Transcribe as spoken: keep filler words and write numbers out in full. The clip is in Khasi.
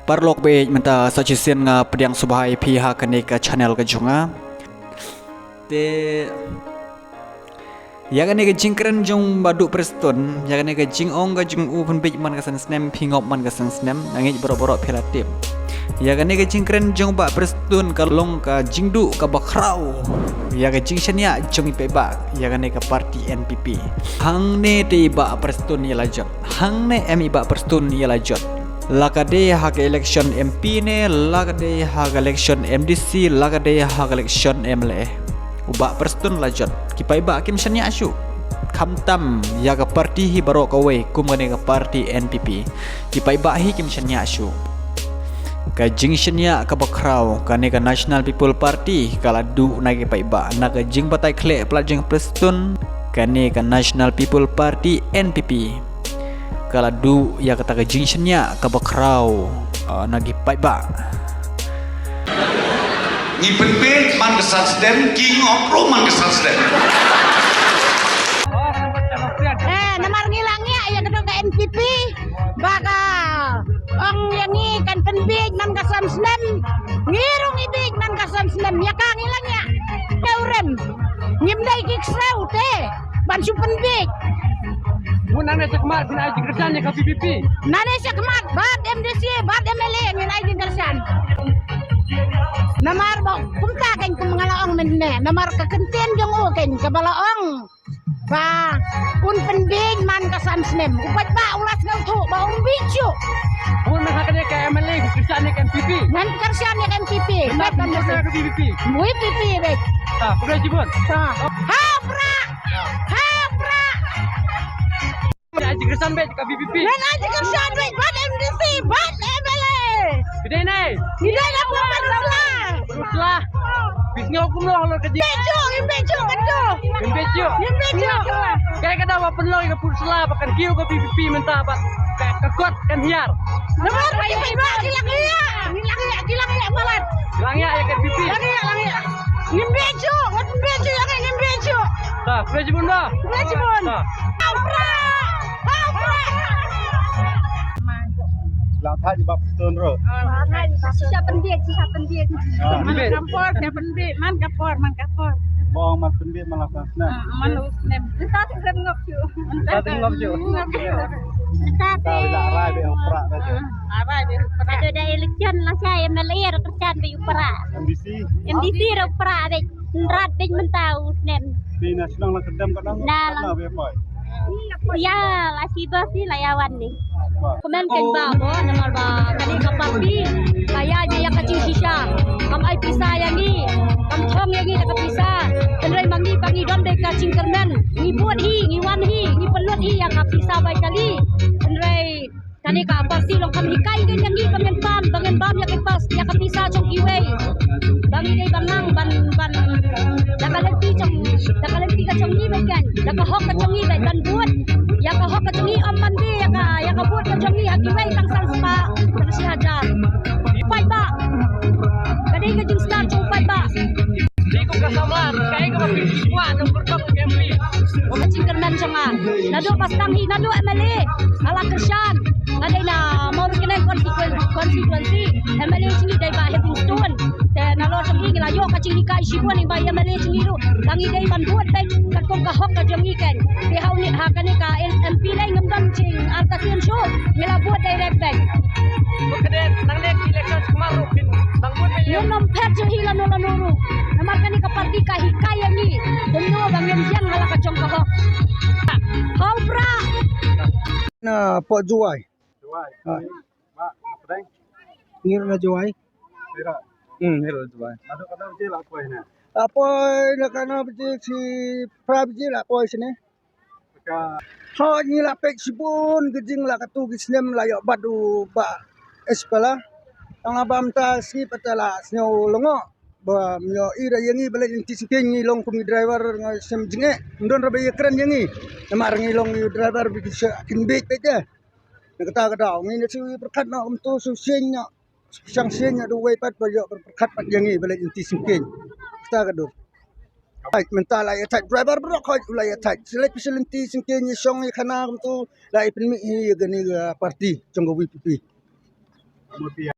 Paralok bad mynta sa shisien nga pdiang sngewbha ïa phi ha kane ka channel ka jong nga. Te ïa kane ka jingkren jong Bah Duh Prestone, ïa kane ka jingong ka jong u pynbiej man ka san snem, phi ngop man ka san snem, nga ngeit baroh baroh phi la tip. Ïa kane ka jingkren jong Bah Prestone ka long ka jingduh kaba khraw ïa ka jingshaniah jong i paidbah ïa kane ka party N P P. Hangne te i Bah Prestone ïa la jot. Hangne em i Bah Prestone ïa la jot. La ka dei ha ka election M P ne, la ka dei ha ka election M D C, la ka dei ha ka election M L A. U Bah Prestone la jot. Ki paidbah kim shaniah shuh. Khamtam ïa ka party hi baroh kawei kum kane ka party N P P. Ki paidbah hi kim shaniah shuh. Ka jingshaniah kaba khraw kane ka National People Party ka la duh na ki paidbah, na ka jingbatai khleh palat jong Prestone, kane ka National People Party N P P ka la duh ïa kata ka jingshaniah kaba khraw, ah, na ki paidbah. Ngi pynbiej man ka san snem, ki ngop ruh man ka san snem. Eh, namar ngi la ngiah ïa ka dong ka N P P. Ba ka ong ïa ngi kan pynbiej man ka san snem. Ngi ruh ngi biej man ka san snem, ïa ka ngi la ngiah. Te u rem. Ngim dei ki ksew te ban shu pynbiej. Bun nane shakhmat phin ai jingkyrshan ïa ka V P P. Nane shakhmat bad M D C bad M L A ngin ai jingkyrshan. Namar ba kumta kan kum nga la ong mynne. Namar ka kyntien jong u kan kaba la ong ba un pynbiej man ka san snem. U paidbah u la sngewthuh ba um biej shuh. Bun na ha kane ka M L A kyrshan ïa ka N P P. Ngan kyrshan ïa ka N P P. Bad ban kyrshan ïa ka V P P. V P P bad. Ha, khublei shibun. Ha. Ha pra. Ha pra. Ai jingkyrshan bad ka V P P. Ngan ai jingkyrshan bad bad M D C bad M L A. Phi dei nai? Phi dei na pyrshah. Pyrshah. Phi sngew kumno halor ka jing? Beju, ngim beju kan tu. Ngim beju. Ngim beju. Kaei ka daw ba pynlong ïa ka pyrshah ba kan kiew ka V P P mynta ba ka, ka kot kan hiar. Namar ba ïa phi ba ki la ngiah. Ki la ngiah, ki la ngiah palat. Ki la ngiah ïa ka V P P. Ki la ngiah, ki la ngiah. Ngim beju, wat beju ïa ngi, ngim beju. Ta, khublei shibun ba. Khublei shibun. Ta. Hau pra. Hau pra. Lang thait ba pistol ro. Shisha pynbiej, shisha pynbiej. Man ka por, shisha pynbiej, man ka por, man ka por. Bong man pynbiej man la snem. Ah, man la snem. Mynta te ngop shuh. Mynta te ngop shuh. Ngop shuh. Mynta te. Mynta te rai be u pra ka je. Ah, rai be u pra. Ado da election la sha M L A ra kyrshan be u pra. M D C. M D C ra u pra be. Nrat bad mynta u snem. Phi na shnong la kyndem ka dang. Na la. Ïa la shi bas hi la ïa wan ni. Kumne kan ba mo namar ba kane ka party ka ïa ïa ka jingshisha. Kam ai pisa ïa ngi. Kam thong ïa ngi da ka pisa. Hynrei ma ngi ba ngi don bad ka jingkyrmen. Ngi bud hi, ngi wan hi, ngi pynlut hi ïa ka pisa bai kali. Hynrei kane ka party long kam hikai kein ïa ngi ba ngin bam, ba ngin bam ïa ka pas, ïa ka pisa jong kiwei. Ba ngi dei ban nang ban, ban da ka lynti jong, da ka lynti ka jong ngi bad kein, da ka hok ka jong ngi bad ban bud. Ïa ka hok ka jong ngi ym ban die ïa ka, ïa ka bud ka jong ngi ha kiwei tang san spah tang shi hajar. Paidbah. Ka dei ka jingstad jong paidbah. Dei kum ka samla, kaei kaba phi kwah nongkyrtong ka M P? Ka jingkyrmen jong nga. Naduh ba sdang hi, naduh M L A nga la kyrshan. Nga dei na Mawryngkneng constituen-, constituency. M L A jong ngi dei Bah Hepingstone. Te nalor jong ngi ngi la ïoh ka jinghikai shibun lyngba ïa M L A jong ngi ruh. Ba ngi dei ban bud beit katkum ka hok ka jong ngi kein. Te ha une ha kane ka M P lei ngim don jingartatien shuh. Ngi la bud direct beit. Ba ka dei nang leit election sumar ruh phin nang bud beit. Ngim nang phet shuh hi lano lano ruh. Namar kane ka party ka hikai ïa ngi kumno ba ngin ïeng ha la ka jong ka hok. Hau pra. Na pok Jowai. Jowai. Ha. Ba, apa dai? Ngi na Jowai. Ngi ra. Hmm, ngi ra Jowai. Naduh katno baje la poi ne? La poi na katno baje, shi phra baje la poi shane. Ka. Hooid, ngi la peit shibun ka jing la katto ki snem la ïoh bat u Bah Espela. Tang la ba mynta sngi pat la sngew lyngngoh. Ba ym ïohi da ïa ngi ba leit lynti syngkien, ngi long kum i driver nga shem jingeh. Ym don ruh ba ïakren ïa ngi. Namar ngi long i driver ba ki shu kin biej beit ïa. Na kata ka daw ngi na shu pyrkhat noh kumto, shu sien noh. Shu shang sien noh da uwei pat ba ïoh pyrkhat pat ïa ngi ba leit lynti syngkien. Kata ka dur. Hooid, mynta la ïa thait driver baroh, hooid u la ïa thait. Shu leit shu lynti syngkien, ïa shong ïa khana kumto, la ïa pynmih hi ïa kane ka party jong ka V P P.